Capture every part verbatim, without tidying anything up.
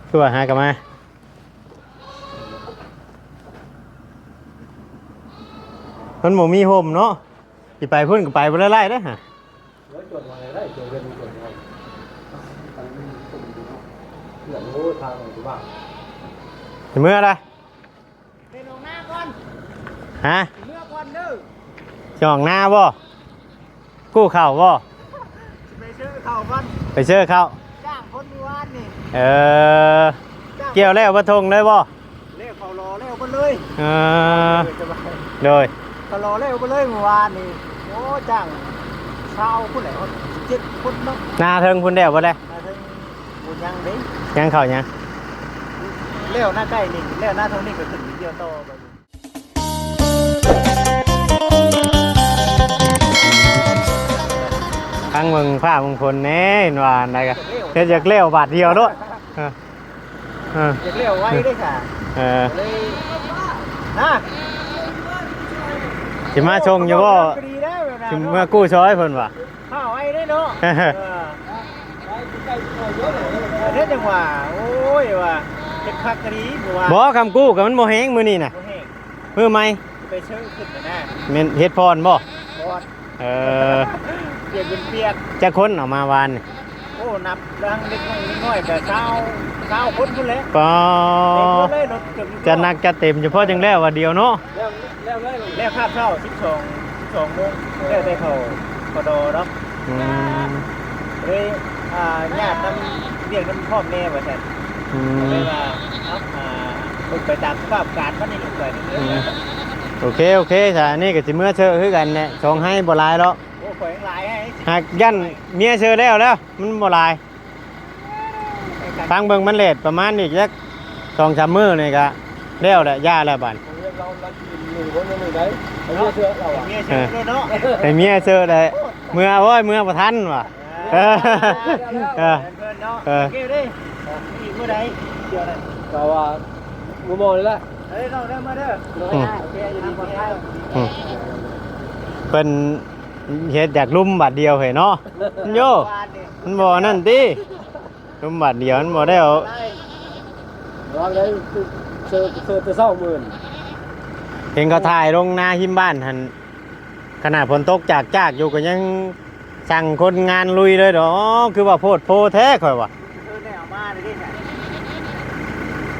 คือว่าหากลับมา มันบ่มีห่มเนาะ สิไปพุ่นก็ไปบ่ได้ไล่เด้อฮะ เดี๋ยวจดไว้ได้ เดี๋ยวเรียนจดไว้ เพื่อนรู้ทางอยู่บ้าง สิเมือใด เป็นออกหน้าก่อน ฮะ เมือก่อนเด้อ สิออกหน้าบ่ กู้ข้าวบ่ สิไปซื้อข้าวก่อน ไปซื้อข้าว จ้างคนเมื่อวานนี่ เออ จ้าง เกี่ยวแล้วบ่ทงเลยบ่ แล้วเขารอแล้วเบิดเลย เออ เออ สบาย โดย เขารอแล้วเบิดเลยเมื่อวานนี่ โอ้ จ้างซาวพุ้นแหละ เจ็ดคนเนาะ นาเทิงพุ้นแล้วบ่ได้ นาเทิงบ่ยังเด้ ยังข้าวยัง แล้วนาใกล้นี่ แล้วนาเทิงนี่ก็ขึ้นเดียวต่อไป ทั้งเมืองฟ้าเมืองฝนแน่ เห็นว่าอันใดก็เฮ็ดอยากแล้วบาทเดียวโลด เออ เออ อยากแล้วไวเด้อค่ะ เออ เลย นะ สิมาส่งอยู่บ่ พอดีแล้วแบบนั้น สิเมือกู้ซอยเพิ่นว่า ข้าวไว้ได้เนาะ เออ เออ เฮ็ดจังหวะ โอ้ย ว่าเฮ็ดคักกะดี บ่ว่า บ่ คำกู้ก็มันบ่แฮงมื้อนี้น่ะ บ่แฮง มื้อใหม่ ไปซื้อขึ้นน่ะนะ แม่นเฮ็ดพรบ่ พร เออ เปียกเป็นเปียก จักคนออกมาวานนี่ โอ้ นับทั้งเด็กน้อย เด็กน้อยก็ซาว ซาวคนพุ้นแหละ ปอ เต็มหมดเลย รถเกือบทุก จัดหนักจัดเต็ม เฉพาะจังแล้วว่าเดียวเนาะ แล้ว แล้วเลย แล้วคาบเช้า สิบสอง สิบสองโมง แล้วแต่เขา เขาดอเนาะ อืม เลย อ่า ญาตินำเรียกนำพร้อมแน่ว่าซั่น อืม เลยว่า เอ้า อ่า เบิ่งไปตามสภาพการณ์มันนี่ลูกไปนี่ อืม โอเค โอเค ซะ อันนี้ก็สิเมือเซอะคือกันแหละ สองไฮ่บ่หลายดอก โอ้ ข่อยยังหลายไฮ่ หากยันเมียเซอะแล้วแล้ว มันบ่หลาย ฟังเบิ่งมันเลทประมาณอีกจักสองสามมื้อนี่ก็แล้วแหละ ย่าแล้วบัด เมียเซอะแล้วอะ เมียเซอะเนาะ เออ ให้เมียเซอะได้ เมือ โอ้ย เมือบ่ทันว่ะ เออ เออ เออ เพิ่นเนาะ เออ โอเคเด้ อีกมื้อใดเดี๋ยวนั้น ก็ว่ามื้อมอนี่แหละ เฮ้ย น้องเด้อ มาเด้อ อืม โอเค อยู่ดีมีแฮง อืม เพิ่นเฮ็ดอยากลุมบาดเดียวให้เนาะ โย่ มันบ่นั่นติ ลุมบาดเดียวมันบ่ได้เอา ว่าได้เสิร์ฟ เสิร์ฟแต่เช้ามื้อ เห็นเขาถ่ายลงนาหิมบ้านหั่น ขนาดฝนตกจากๆอยู่ก็ยังสั่งคนงานลุยเลยดอก คือว่าโพดโพแท้ข่อยว่า เออ ได้เอามาเลยดิ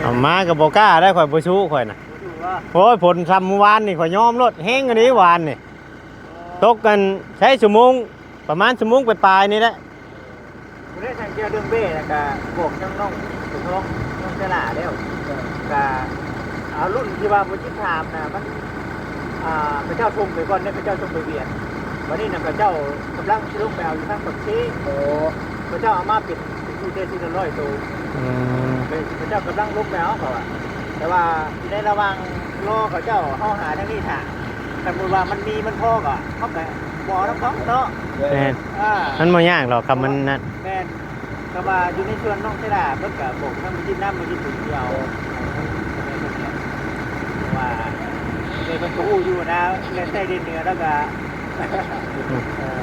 เอามาก็บ่กล้าได้ข่อย บ่สู้ข่อยน่ะ บ่สู้บ่ โอ้ย ฝนซ้ำเมื่อวานนี่ข่อยยอมโลด แฮงอันนี้วานนี่ ตกกันใช้ชั่วโมง ประมาณชั่วโมงปลายๆนี่แหละ บ่ได้ทางเกี่ยวเรื่องเบ้แล้วก็บอกทางน้องสุนทร น้องเจลาแล้ว ก็เอารุ่นที่ว่าบ่จิตถามนะ มัน อ่า พระเจ้าส่งไปก่อนเนี่ย พระเจ้าส่งไปเวียด วันนี้นะ พระเจ้ากำลังสิลงไปเอาอยู่ทางปากเซ โอ้ พระเจ้าเอามาเป็น เป็นผู้เทศทีละร้อยโต อืม เป็นพระเจ้ากำลังลงไปเอาเขาอะ แต่ว่าอยู่ในระหว่างรอเขาเจ้า เฮาหาทางนี้ถ่า สมมุติว่ามันมีมันพอก็ เฮาก็บ่เอานำเขาเนาะ แม่น อ่า มันบ่ยากหรอกครับ มันนั่น แม่น ก็ว่าอยู่ในส่วนน้องเจดา เพิ่นก็บอกนำมากินน้ำมากินผู้เดียว ว่าเพิ่นก็ฮู้อยู่นะ เล่นใต้ดินเหนือแล้วก็ เอ่อ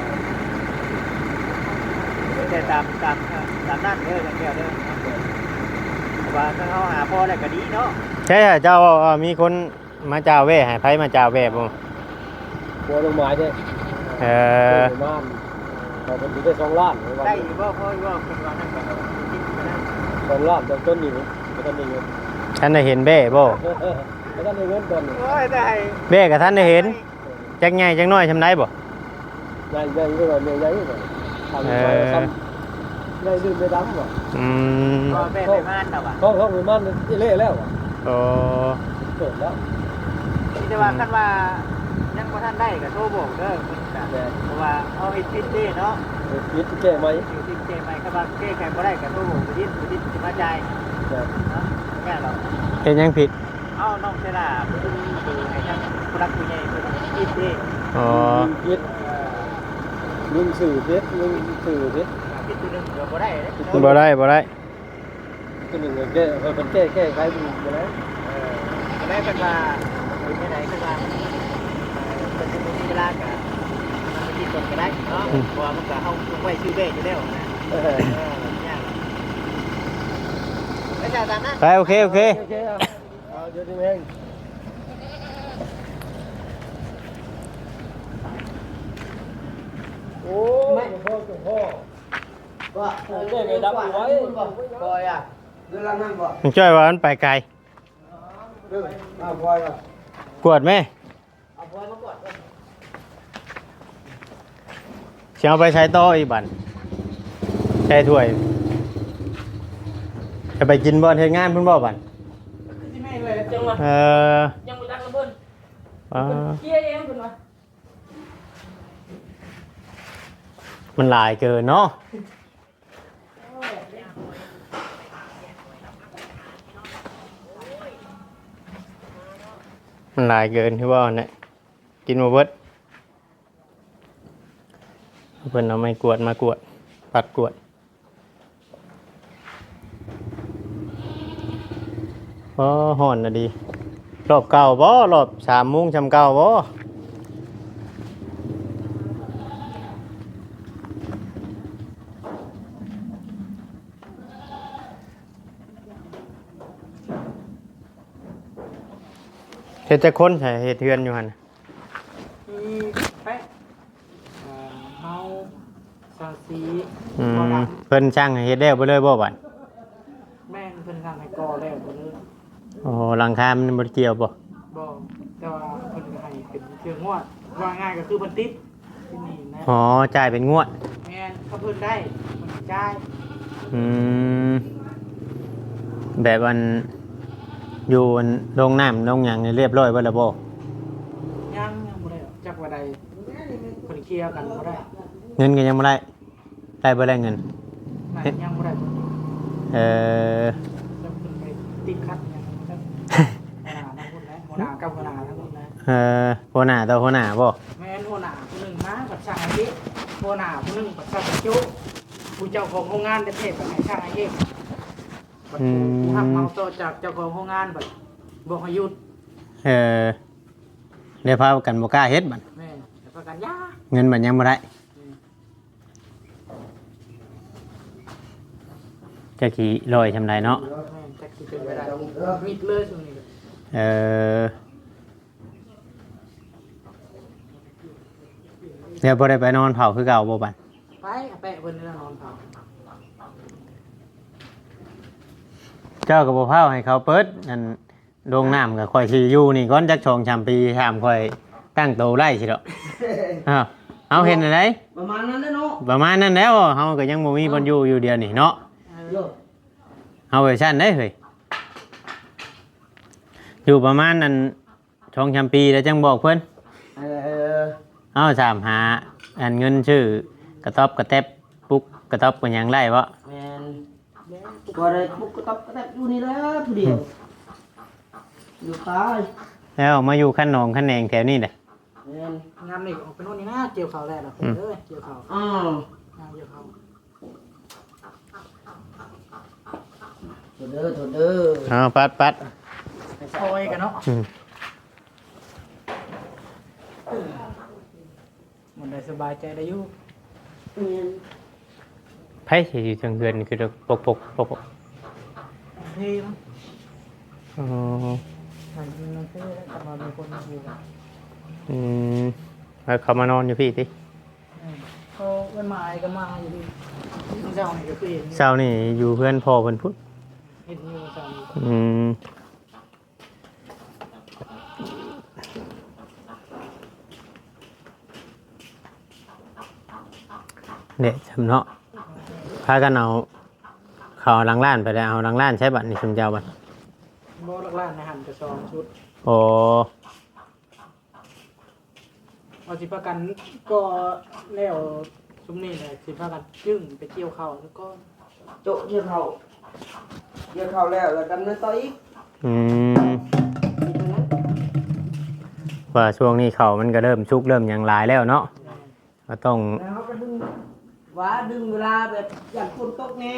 แต่ตาม ตาม ตามนั้นเด้อ จังแก้วเด้อ ว่าถ้าเฮาหาพอแล้วก็ดีเนาะ ใช่ เจ้า เอ่อ มีคนมาจ่าแว่ให้ ไผมาจ่าแว่บ่ บ่ลงหมายเด้ เออ ลงหมาย เขาเป็นสิได้สองล้าน ได้อยู่บ่ พออยู่บ่ คิดว่านั่นก็คิดก็ได้ สองล้าน แต่ต้นนี้บ่ทันได้เงิน ท่านได้เห็นแบ้บ่ บ่ทันได้เงินตอนนี้ โอ้ย ได้ แบ้ก็ท่านได้เห็น จักใหญ่จักน้อยซำใดบ่ ใหญ่ ใหญ่อยู่ว่าแม่ใหญ่อยู่ว่า ทำ เออ ไปซ้ำ ใหญ่ลื่นใหญ่ดำว่ะ อืม ก็แม่ไปม่านแล้วว่ะ ท้อง ท้องไปม่านนี่เละแล้วว่ะ โอ้ เกิดแล้ว มีแต่ว่า อืม คันว่ายังบ่ทันได้ก็โทรบอกเด้อ เพิ่นก็ แม่น เพราะว่าเฮาเฮ็ดผิดเด้เนาะ เฮ็ดผิดแก้ใหม่ เฮ็ดผิดแก้ใหม่ คันว่าแก้ไขบ่ได้ก็โทรบอกผู้ดิน ผู้ดินสิมาจ่าย แม่น เนาะ บ่ยากดอก เฮ็ดหยังผิด เอาน้องเซราผู้เบอร์ให้ทางผู้หลักผู้ใหญ่เพิ่นคิดเด้ อ๋อ ผิด เออ มึงซื้อผิด มึงซื้อผิด ผิดตัวหนึ่งก็บ่ได้เด้ บ่ได้ บ่ได้ ตัวหนึ่งก็แก้ เพิ่นแก้ แก้ไขบ่ได้ เออ ก็ได้เพิ่นว่า เป็นจังได๋เพิ่นว่า เออ เพิ่นสิบ่มีเวลาก็มาคิดก่อนก็ได้เนาะ อืม เพราะว่ามันก็เฮาลงไว้ซื้อเลขอยู่แล้วนะ เออ เออ ยาก แล้ว ไป โอเค โอเค โอเคครับเอาเดี๋ยวนี้เองโอ้ยหลวงพ่อหลวงพ่อว่าเออเดี๋ยวไปดับหัวเอ้ย คอยอ่ะ เดี๋ยวหลังนั่งก่อน มันจ้อยว่ามันไปไกล เดี๋ยวเอาพลอยก่อน กวดไหม เอาพลอยมาก่อน สิเอาไปใช้ต่ออีกบันใช้ถ้วย จะไปกินบ่อนเฮ็ดงานเพิ่นบ่บัน คือสิแม่เลยจังหวะ เออ ยังบ่ดังระเบิด อ่า เพิ่นเคลียร์เองเพิ่นว่า มันหลายเกินเนาะ มันหลายเกินคือว่าเนี่ย กินมาเบิด เพิ่นเอาไม้กวาดมากวาด ปัดกวาด อ๋อ ฮ้อนนะดี รอบเก่าบ่ รอบสามโมงซำเก่าบ่ เฮ็ดจักคนใช้เฮ็ดเฮือนอยู่หั่นน่ะ มีแปะเอ่อเฮาสาวสี อืม บ่ดัง เพิ่นสั่งให้เฮ็ดแล้วไปเลยบ่บัด แม่นเพิ่นสั่งให้ก่อแล้วบ่เลย อ๋อ หลังคามันบ่ได้เกี่ยวบ่ บ่แต่ว่าเพิ่นก็ให้เป็นเทื่องวด ว่าง่ายก็คือเพิ่นติดที่นี่นะ อ๋อ จ่ายเป็นงวด แม่นถ้าเพิ่นได้เพิ่นจ่าย อืม แบบอัน อยู่อันโรงน้ำโรงหยังนี่เรียบร้อยเบิดแล้วบ่ ยังยังบ่ได้จักว่าใดเพิ่นเคลียร์กันบ่ได้ เงินก็ยังบ่ได้ ได้บ่ได้เงิน นั่นยังบ่ได้เพิ่น เออ จักเพิ่นไปติดขัดหยังจักหัวหน้าทั้งหมดแล้วหัวหน้ากับหัวหน้าทั้งหมดแล้ว เออ หัวหน้าต่อหัวหน้าบ่ แม่นหัวหน้าผู้หนึ่งมาบัดสั่งให้เฮ็ดหัวหน้าผู้หนึ่งบัดสั่งให้จุผู้เจ้าของโรงงานได้เทศไปให้สั่งให้เฮ็ดบัดผู้ผู้รับเหมาต่อจากเจ้าของโรงงานบัดบอกให้หยุด เออ ได้พากันบ่กล้าเฮ็ดบัด แม่นแต่ประกันยา เงินบัดยังบ่ได้ จะขี้ลอยทำไดเนาะ แม่นจักสิเป็นไปได้มิดเลยช่วงนี้ เออ เดี๋ยวบ่ได้ไปนอนเผาคือเก่าบ่บัด ไปเอาแปะเพิ่นแล้วนอนเผา เจ้าก็บ่เผาให้เขาเปิดนั่นโรงน้ำก็ค่อยสิอยู่นี่ก่อนจักสองสามปีถามค่อยตั้งโตได้สิดอก อ้าว เอาเห็นอะไร ประมาณนั้นแหละเนาะ ประมาณนั้นแล้วเฮาก็ยังบ่มีบ่อนอยู่อยู่เดียวนี่เนาะ โย เอาไว้ซั่นได้เฮ้ย อยู่ประมาณนั้นสองสามปีแล้วจังบอกเพิ่น เออ เอาสามหาอันเงินซื้อ กระต๊อบกระแต๊บ ปุ๊กกระต๊อบกันหยังได้บ่ แมนก็ได้ปุ๊กกระต๊อบกระแต๊บอยู่นี่แหละผู้เดียวอยู่ตาย แล้วมาอยู่คันหนองคันแหนงแถวนี้แหละ แมน งามนี่ออกไปโน่นนี่นะเกี่ยวเขาแล้วนะเออเกี่ยวเขา อ้าว งามเกี่ยวเขา โทษเด้อโทษเด้อ เอาปัดปัด ซอยกันเนาะ อืม มันได้สบายใจได้อยู่ แมน ไผสิอยู่เทิงเฮือนคือปกปกปกปก เท่มั้ง อ๋อ มันมันเท่แต่มามีคนอยู่ อืมแล้วเขามานอนอยู่พี่ติ เขาไม่มาก็มาอยู่ดีเจ้านี่ก็คือเห็น เช้านี่อยู่เฮือนพ่อเพิ่นพุ้น เห็นอยู่เจ้านี่ อืมเนี่ยจำเนาะพากันเอาเขาเอาหลังร้านไปแล้วเอาหลังร้านใช้บัตรนี่ชุมเจ้าบัตร บ่หลักล้านในหันกระซองชุด โอ้ เอาสิพากันก็แล้วซุมนี้แหละสิพากันจึงไปเกี่ยวข้าวซะก่อน โจะเกี่ยวเขาเกี่ยวเขาแล้วแล้วดำเนินต่ออีก อืมว่าช่วงนี้เขามันก็เริ่มสุกเริ่มหยังหลายแล้วเนาะก็ต้อง แล้วเขาก็ดึงว่าดึงเวลาแบบอย่างฝนตกแน่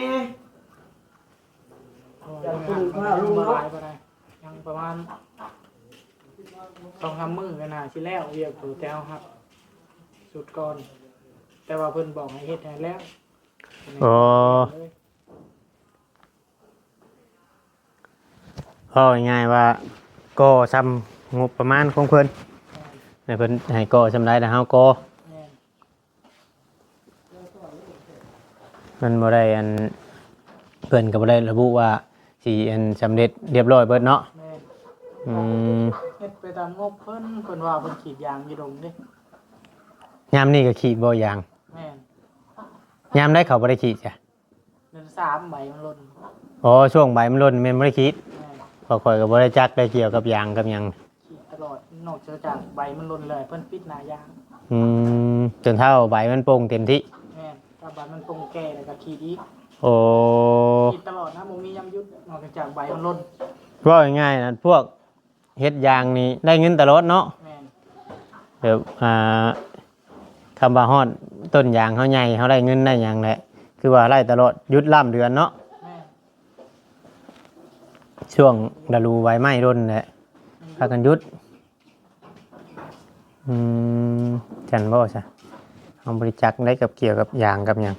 ยังคุณพาลุงเนาะ ยังประมาณสองสามมื้อกันนะสิแล้วเวียกตัวแต่เอาครับสุดก่อน แต่ว่าเพิ่นบอกให้เฮ็ดให้แล้ว อ๋อ เว้าง่ายๆว่าก่อส่ำงบประมาณของเพิ่น แม่น แล้วเพิ่นให้ก่อส่ำใดแล้วเฮาก่อ แม่น มันบ่ได้อัน เพิ่นก็บ่ได้ระบุว่าสิอันสำเร็จเรียบร้อยเบิดเนาะ แม่น อืม เฮ็ดไปตามงบเพิ่น เพิ่นว่าเพิ่นกรีดยางอยู่ดงเด้ ยามนี้ก็กรีดบ่ยาง แม่น ยามใดเขาบ่ได้กรีดจ้ะ เดือนสามใบมันหล่น อ๋อ ช่วงใบมันหล่นแม่นบ่ได้กรีด แม่น เพราะข้อยก็บ่ได้จักได้เกี่ยวกับยางกับหยัง กรีดตลอด นอกจากใบมันหล่นเลย เพิ่นปิดหน้ายาง อืม จนเท่าใบมันโป่งเต็มที่ แม่น ถ้าใบมันโป่งแก่แล้วก็กรีดอีก โอ้ กรีดตลอดนะ บ่มียามหยุด นอกจากใบมันหล่น เว้าง่ายๆนะ พวกเฮ็ดยางนี่ได้เงินตลอดเนาะ แม่น แบบ อ่า คำว่าฮอดต้นยางเฮาใหญ่ เฮาได้เงินได้หยังแหละ คือว่าได้ตลอด หยุดล่ำเดือนเนาะ แม่น ช่วงฤดูใบไม้หล่นแหละ อืม พากันหยุด อืม จั่นบ่ซะ เฮาบ่ได้จักได้กับเกี่ยวกับยางกับหยัง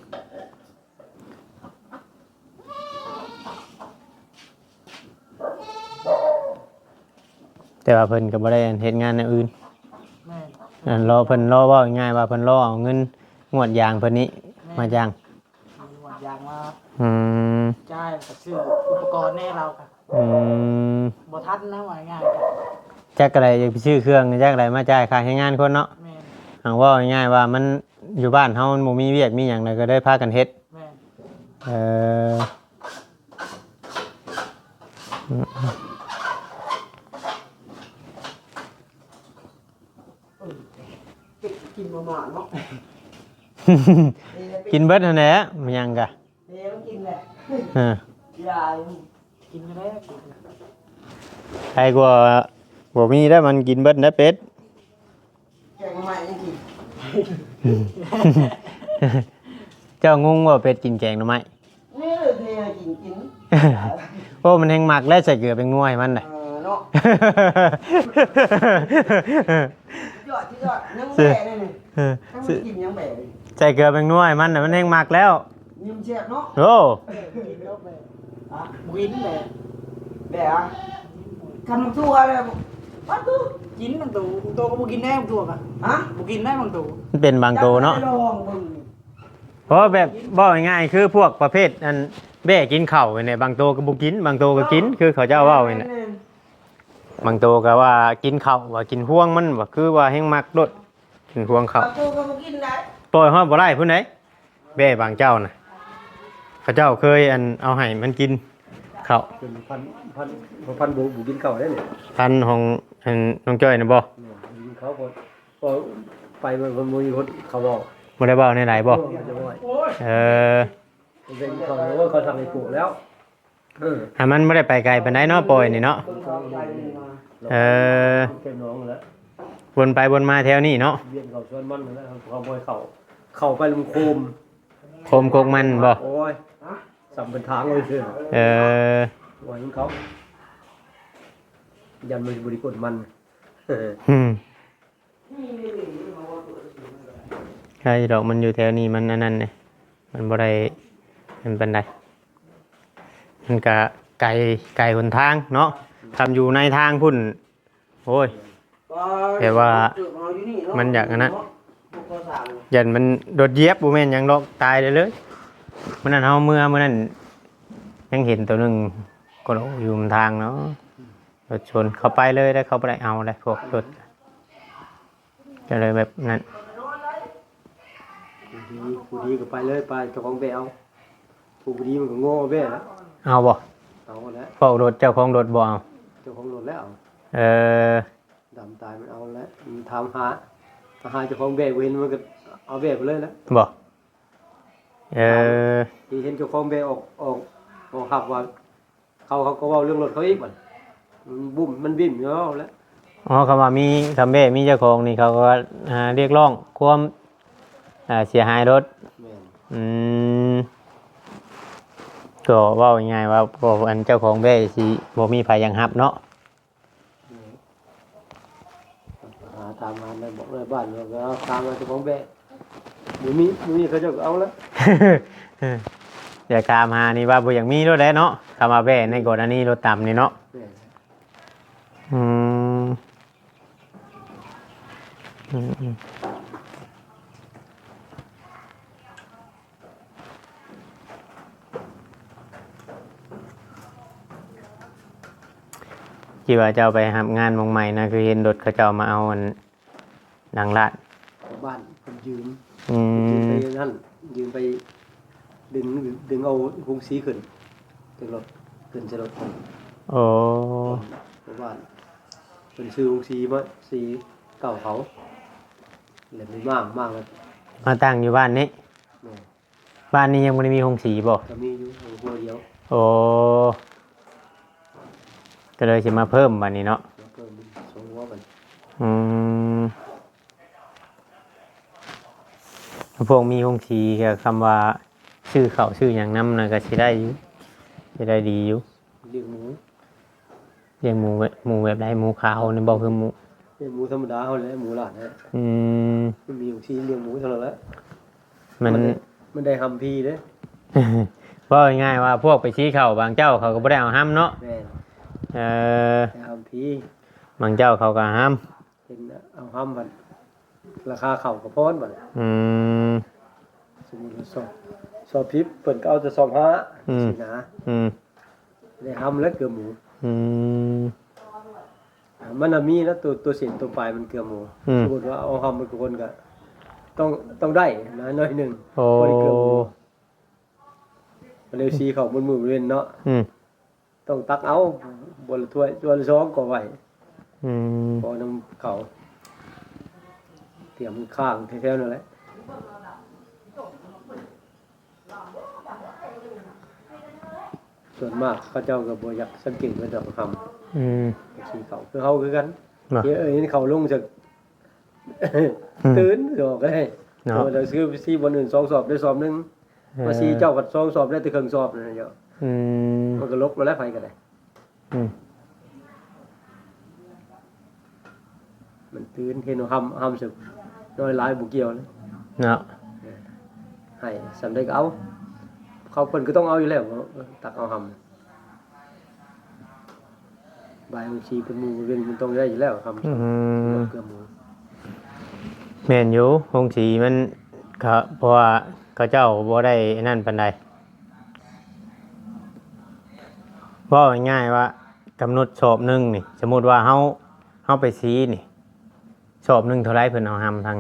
แต่ว่าเพิ่นก็บ่ได้เฮ็ดงานแนวอื่น แม่น อันรอเพิ่นรอ เว้าง่ายๆว่าเพิ่นรอเอาเงินงวดยางเพิ่นนี้ แม่น มาจ้าง มีงวดยางมา อืม จ่ายแล้วก็ซื้ออุปกรณ์ให้เราค่ะ อืม บ่ทันนะ ว่าง่ายๆ จักอะไรอยากไปซื้อเครื่อง จักอะไรมาจ่ายค่าแรงงานคนเนาะ แม่น หากเว้าง่ายๆว่ามันอยู่บ้านเฮามันบ่มีเวียกมีหยังเลยก็เลยพากันเฮ็ด แม่น เออ อืม กินมาม่าเนาะ กินเบิดนั่นแหละ มันหยังกะ เดี๋ยวกินแหละ เออ ยาย กินก็ได้ ใครกลัวบ่มีแล้วมันกินเบิดนะเป็ด แกงใหม่ยังกิน เจ้างงว่าเป็ดกินแกงหน่อไม้ นี่เลยเทให้กินกิน โอ้ มันแฮงมักแล้วใส่เกลือแป้งนัวให้มันน่ะ เออเนาะ ยอดที่ยอด ยังแบ่เลยนี่ เออ ทั้งมันกินยังแบ่เลย ใส่เกลือแป้งนัวให้มันน่ะ มันแฮงมักแล้ว ยังแซ่บเนาะ โอ้ เออ กินแล้วแบ่ อ่ะ วินแบ่ แบ่อะ กันทั่วเลย ปัดดู กินบางตัว บางตัวก็บ่กินแน่บางตัวกะ ฮะ บ่กินได้บางตัว มันเป็นบางตัวเนาะ จับไปลองเบิ่ง เพราะว่าแบบเว้าง่ายๆคือพวกประเภทอันแบ่กินข้าวเนี่ย บางตัวก็บ่กิน บางตัวก็กิน คือเขาเจ้าเว้าเนี่ย แม่นๆ บางตัวก็ว่ากินข้าว ว่ากินห่วงมัน ว่าคือว่าแฮงมักโลด กินห่วงข้าว บางตัวก็บ่กินได้ ปล่อยฮอดบ่ได้พุ้นใด แบ่บางเจ้าน่ะ เขาเจ้าเคยอันเอาให้มันกินข้าว เป็นพัน พัน พันบ่ บ่กินข้าวได้เนี่ย พันของอันน้องจ้อยน่ะบ่ เนี่ย บ่กินข้าวก็ ก็ไปมัน มันบ่มีคนเขาบอก บ่ได้เว้าแนวใดบ่ เออ มันจะบ่ไหว เออ มันเป็นเขา โอ้ย เขาทำให้ปลูกแล้ว เออ อ่ะ มันบ่ได้ไปไกลปานใดเนาะ ปอยนี่เนาะ เออ เป็นหนองแล้ว วนไปวนมาแถวนี้เนาะ เวียนเขาสวนมันนั่นแหละ เขาบ่ให้เข้า เข้าไปลำโคม โคมกกมันบ่ โอ้ย สำเป็นทางเลยเชื่อ เออ ว่าอย่างเขา ยันมันบริกรมัน อืม ใช่ดอก มันอยู่แถวนี้ มันอันนั้นเนี่ย มันบ่ได้มันปานใด มันกะไกล ไกลหนทางเนาะ คันอยู่ในทางพุ้น โอ้ย แต่ว่ามันอยากอันนั้น ยันมันโดดเหยียบ บ่แม่นหยังดอก ตายได้เลย มื้อนั้นเฮาเมือ มื้อนั้นยังเห็นตัวหนึ่ง ก็อยู่บนทางเนาะ รถชน เข้าไปเลย ได้เข้าไปได้ เอาได้พวกรถ ก็เลยแบบนั้น ผู้ดี ผู้ดีก็ไปเลย ไป เจ้าของแบะเอา ผู้บ่ดีมันก็โง่แบะแล้ว เอาบ่ เอาแล้ว เฝ้ารถ เจ้าของรถบ่เอา เจ้าของรถแล้ว เออ ดำตายมันเอาแล้ว มันถามหา หาเจ้าของแบะบ่เห็น มันก็เอาแบะไปเลยแล้ว บ่ เออ ที่เห็นเจ้าของแบะออก ออก ออกหักว่า เขา เขาก็เว้าเรื่องรถเขาอีกบัด มันบุ้ม มันบิ่มอยู่แล้ว อ๋อ คำว่ามี คำแบะมีเจ้าของนี่ เขาก็ อ่า เรียกร้องความ อ่า เสียหายรถ แม่น อืม ก็เว้าง่ายๆว่า ก็อันเจ้าของแบะสิบ่มีไผอยากรับเนาะ แม่น หาถามหาในบอกในบ้าน แล้วก็ถามว่าเจ้าของแบะ บ่มี บ่มี เขาเจ้าก็เอาแล้ว อยากถามหานี่ว่าบ่อยากมีรถแล้วเนาะ คำว่าแบะในกรณีรถต่ำนี่เนาะ แม่น อืมอืม ที่ว่าเจ้าไปรับงานหม่องใหม่นะ คือเห็นรถเขาเจ้ามาเอาอันหลังร้าน บ้านเพิ่นยืม อืม ยืมไปนั่น ยืมไปดึง ดึงเอาโฮงสีขึ้น จากรถ ขึ้นใส่รถเพิ่น โอ้ เพราะว่าเพิ่นซื้อโฮงสีมา สีเก่าเขา แล้วมีมาง มางแล้ว มาตั้งอยู่บ้านนี้ แม่น บ้านนี้ยังบ่ได้มีโฮงสีบ่ ก็มีอยู่ โฮงครัวเดียว โอ้ ก็เลยสิมาเพิ่มบัดนี้เนาะ มาเพิ่มสองครัวบัด อืม พวกมีโฮงสีก็คำว่าซื้อข้าวซื้อหยังนำนะก็สิได้อยู่ สิได้ดีอยู่ เลี้ยงหมู เลี้ยงหมูแบบ หมูแบบใด หมูขาวนี่บ่ คือหมู เลี้ยงหมูธรรมดาเฮาแหละ หมูหลาดนะ อืม มันมีโฮงสีเลี้ยงหมูเท่านั้นแหละ มัน มันได้ มันได้ฮำพีเด้ เว้าง่ายๆว่าพวกไปสีข้าวบางเจ้าเขาก็บ่ได้เอาฮำเนาะ แม่น เออ ได้ฮำพี บางเจ้าเขาก็ฮำ เป็นเอาฮำบัด ราคาข้าวก็พอนบัด อืม สมมุติว่าสอบ สอบสิบ เพิ่นก็เอาแต่สอบห้า อืม สินะ อืม ได้ฮำและเกลือหมู อืม มันน่ะมีนะ ตัว ตัวเศษตัวปลายมันเกลือหมู อืม สมมุติว่าเอาฮำไปคนก็ต้อง ต้องได้นะ หน่อยหนึ่ง โอ้ พอได้เกลือหมู มันเลยสีข้าวมันมือเว้นเนาะ อืม ต้องตักเอา บนละถ้วย ถ้วยละสองก็ไหว อืม พอนำเขา เตรียมข้างแถวๆนั่นแหละ ส่วนมากเขาเจ้าก็บ่อยากสังเกตว่าดอกคำ อืม สีเขาคือเฮาคือกัน บ่ เดี๋ยวเอ้ย เห็นเขาลงจาก อืม ตื่นดอกก็ได้ เนาะ เออ แล้วซื้อสีบนอื่นสองสอบได้สอบหนึ่ง เออ มาสีเจ้ากับสองสอบได้แต่ครึ่งสอบนั่นแหละเนาะ อืม มันก็ลกมาแล้ว ไผก็ได้ อืม มันตื่น เห็นว่าฮำ ฮำสึก น้อยหลายบ่เกี่ยวเลย เนาะ เออ ให้ส่ำใดก็เอา เขาเพิ่นก็ต้องเอาอยู่แล้ว ตักเอาฮำ บ่ายโมงสี่เป็นหมู่เว้นมันต้องได้อยู่แล้วครับ อืม เกือบหมู่ แม่นอยู่ โฮงสีมันก็ เพราะว่าเขาเจ้าบ่ได้นั่นปานใด เว้าง่ายๆว่ากำหนดสอบหนึ่งนี่ สมมุติว่าเฮา เฮาไปสีนี่ สอบหนึ่งเท่าไรเพิ่นเอาฮำทาง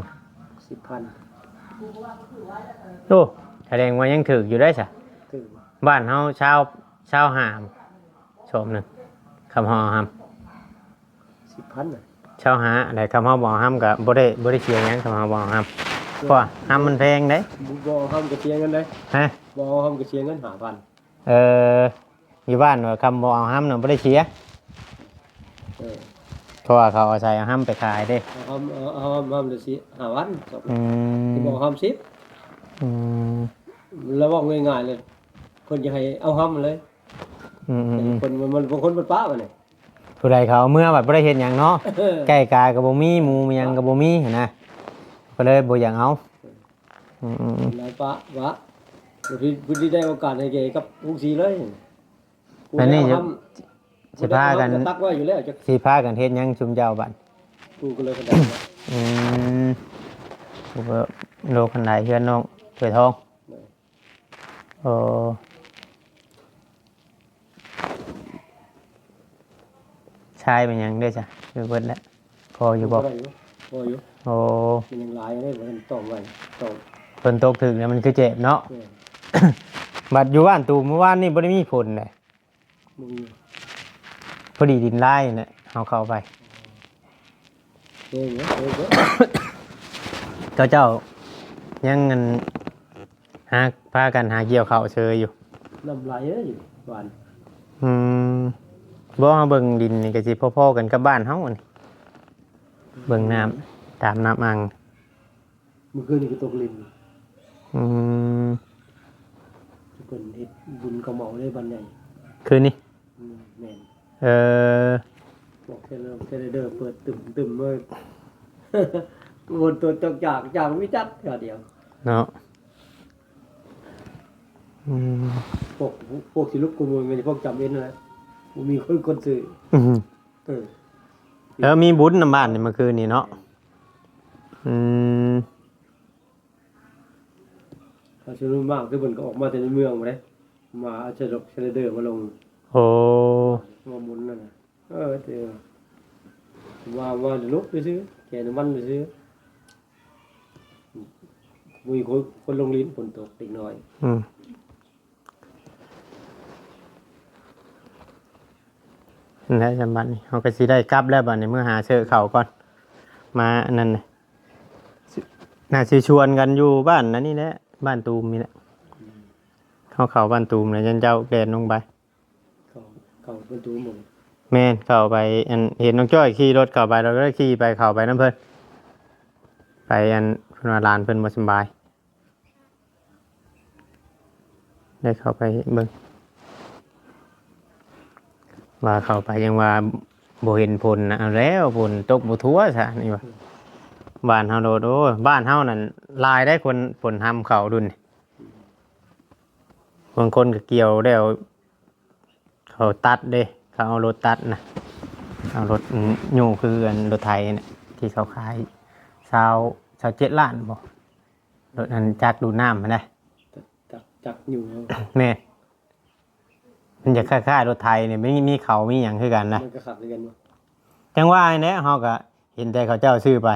สิบพัน โอ้ แสดงว่ายังถืกอยู่ได้ซะ ถืก บ้านเฮาซาว ซาวห้า สอบหนึ่ง คำเฮาเอาฮำ สิบพันน่ะ ซาวห้า ได้ คำเฮาบ่เอาฮำก็บ่ได้ บ่ได้เสียหยัง คำเฮาบ่เอาฮำ เพราะว่าฮำมันแพงเด้ บ่เอาฮำก็เสียเงินเด้ ฮะ บ่เอาฮำก็เสียเงินห้าพัน เออ อยู่บ้านว่าคำบ่เอาฮำน่ะบ่ได้เสีย เออ เพราะว่าเขาเอาใส่เอาฮำไปขายเด้ เอาฮำ เอา เอาฮำ ฮำละสิบห้าพัน อืม บ่เอาฮำสิบ อืม แล้วเว้าง่ายๆเลย เพิ่นจะให้เอาฮำเลย อืมๆๆ เพิ่น มัน มัน บางคนมันปะมันนี่ ผู้ใดเขาเอาเมือบัดบ่ได้เฮ็ดหยังเนาะ เออ ไก่กาก็บ่มี หมูมีหยังก็บ่มีหั้นนะ ก็เลยบ่อยากเอา อืมๆๆ แล้วปะวะ ผู้ที่ ผู้ที่ได้โอกาสให้แกกับกรุงศรีเลย อันนี้ กูได้เอาฮำ สิพากัน กูได้เอาฮำตักไว้อยู่แล้ว จะ สิพากันเฮ็ดหยังซุมเจ้าบัด กูก็เลยกระดาษ อืม กูก็โลคันไดเฮือนน้องถ้วยทอง เออ โอ้ ชายเป็นหยังได้จ้ะ คือเบิดแล้ว พออยู่บ่ พอได้อยู่ พออยู่ โอ้ มันยังหลายเลย มันต้องไว้ ต้อง ฝนตกถึกแล้วมันคือเจ็บเนาะ เออ บัดอยู่บ้านตู่เมื่อวานนี่บ่ได้มีฝนเลย บ่มี พอดีดินลายนั่นแหละ เอาเข้าไป เออ เออ เออ เขาเจ้ายังอัน หา พากันหาเกี่ยวข้าวเชยอยู่ น้ำไหลเอ้ย หวาน อืม บ่ เฮาเบิ่งดินนี่ก็สิพอๆกันกับบ้านเฮานี่ เบิ่งน้ำ ตามน้ำอ่าง เมื่อคืนนี่ก็ตกลิน อืม เพิ่นเฮ็ดบุญกระเหมาได้บ้านใหญ่ คืนนี้ อืม แม่น เออ พวกเทรลเลอร์ เทรลเลอร์เปิดตึมๆเลย วนตัวจอกจาก จากวิจัดเทื่อเดียว เนาะ อืม พวก พวกสิลุกกูมูลเป็นพวกจำเอ็นนั่นแหละ บ่มีคน คนซื้อ อืม เออ เออ มีบุญนำบ้านนี่เมื่อคืนนี้เนาะ อืม เขาชวนมากคือเพิ่นก็ออกมาแต่ในเมืองบ่ได้มาเอาใส่รถเทรลเลอร์มาลง โอ้ มาหมุนนั่นน่ะเออแต่ว่าว่าลุกซื่อๆแกน้ำมันซื่อๆมีคนคนลงลิ้นฝนตกเด็กน้อย อืมนั่นแหละสำบัดนี้เฮาก็สิได้กลับแล้วบัดนี้ เมือหาซื้อข้าวก่อน มาอันนั้นน่ะน่าสิชวนกันอยู่บ้านนั่นนี่แหละ บ้านตูมนี่แหละ เฮาเข้าบ้านตูมแล้วจั่งเจ้าแล่นลงไป เขาเขาประตูหมด แม่น เข้าไป อัน เห็นน้องจ้อยขี่รถเข้าไป เราก็เลยขี่ไป เข้าไปนำเพิ่น ไป อัน เพิ่นว่าหลานเพิ่นบ่สำบาย ได้เข้าไปเบิ่ง ว่าเข้าไปยังว่าบ่เห็นฝนนะ เอาแล้วฝนตกบ่ทั่วซะนี่ว่า บ้านเฮาโลด โอ้ย บ้านเฮานั่นหลายได้คนฝนทำเข้าดุน บางคนก็เกี่ยวแล้ว เขาตัดเด้ เขาเอารถตัดนะ เอารถ อืม ยูคืออันรถไถเนี่ย ที่เขาขายซาว ซาวเจ็ดล้านบ่ รถอันจักรดูดน้ำหั้นนะ จักจักอยู่แล้ว แม่น มันจะคล้ายๆรถไถเนี่ย มี มีเขา มีหยังคือกันนะ มันก็ขับเรือนวะ จังว่าเนี่ย เฮาก็เห็นแต่เขาเจ้าซื้อไป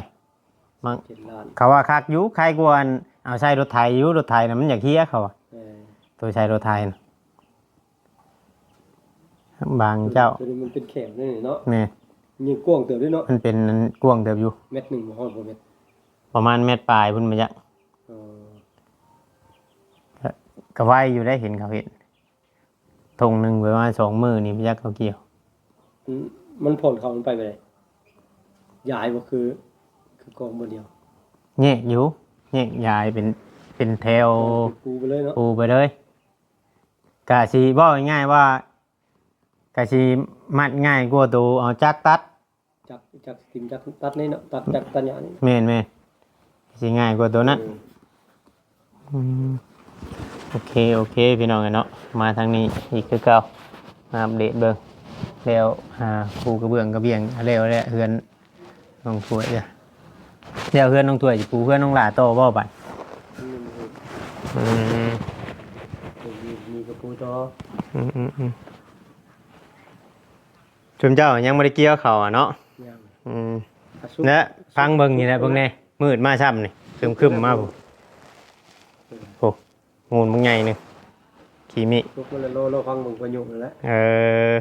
มัน เจ็ดล้าน เขาว่าคักอยู่ ใครกวนเอาใส่รถไถอยู่ รถไถน่ะมันอยากเฮียเขาอะ เออ ตัวใส่รถไถน่ะ บางเจ้า ตัวนี้มันเป็นแขนนี่เนาะ แม่น ยังกว้างเติบด้วยเนาะ มันเป็นกว้างเติบอยู่ เมตรหนึ่งบ่ฮอดบ่เมตร ประมาณเมตรปลายพุ่นมาจัก เออ ก็ ก็ไวอยู่ได้ เห็นเขาเห็น ทงหนึ่งประมาณสองมื้อนี่มาจักเขาเกี่ยว มันมันผ่อนเขามันไปไปเลยย้ายบ่คือ คือกองบ่เดียว แยกอยู่ แยกย้ายเป็น เป็นแถว ปูไปเลยเนาะ ปูไปเลย กะสิบอกง่ายๆว่า กะสิมัดง่ายกว่าตัวเอาจักรตัด จักจักทิ่มจักตัดนี่เนาะ ตัดจักตัดหญ้านี่ แม่นแม่น สิง่ายกว่าตัวนั้น เออ อืม โอเค โอเค พี่น้องเนาะ มาทางนี้อีกคือเก่า มาอัปเดตเบิ่ง แล้ว อ่า ปูกระเบื้องกระเบียง แล้วแหละ เฮือนน้องถ้วยเด้อ แล้วเฮือนน้องถ้วยสิปูเฮือนน้องหล่าต่อบ่บัด นี่มัน อืม มีมีกระปูต่อ อืมอืมอืม ชุมเจ้ายังบ่ได้เกี่ยวเข้าอะเนาะ ยัง อืม อ่ะสุก และฟังเบิ่งนี่แหละเบิ่งแน่ มืดมาซ้ำนี่ ครึมๆมาพุ้น โอ้ งูนบักใหญ่หนึ่ง ขี้มิ สุกมันแล้วรอรอฟังเบิ่งพายุนั่นแหละ เออ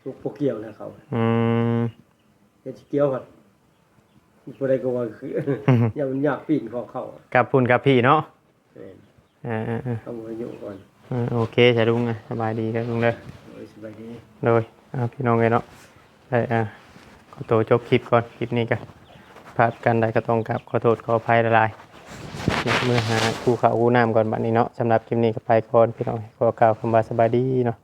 สุกบ่เกี่ยวแล้วเขา อืม เฮ็ดสิเกี่ยวก่อนผู้ใดก็ว่าคือ อย่ามันยากปีนของเขา กับพุ่นกับพี่เนาะ แม่น เออเออเออ ต้องพายุก่อน เออ โอเค สาธุลุงนะ สบายดีครับลุงเด้อ โอ้ยสบายดี โดย อ่า พี่น้องเอ้ยเนาะ ได้ อ่า ขอตัวจบคลิปก่อน คลิปนี้ก็พลาดกันได้ก็ต้องกราบขอโทษขออภัยหลายๆ เมือหาคู่ข้าวคู่น้ำก่อนบัดนี้เนาะ สำหรับคลิปนี้ก็ไปก่อน พี่น้อง ขอกล่าวคำว่าสบายดีเนาะ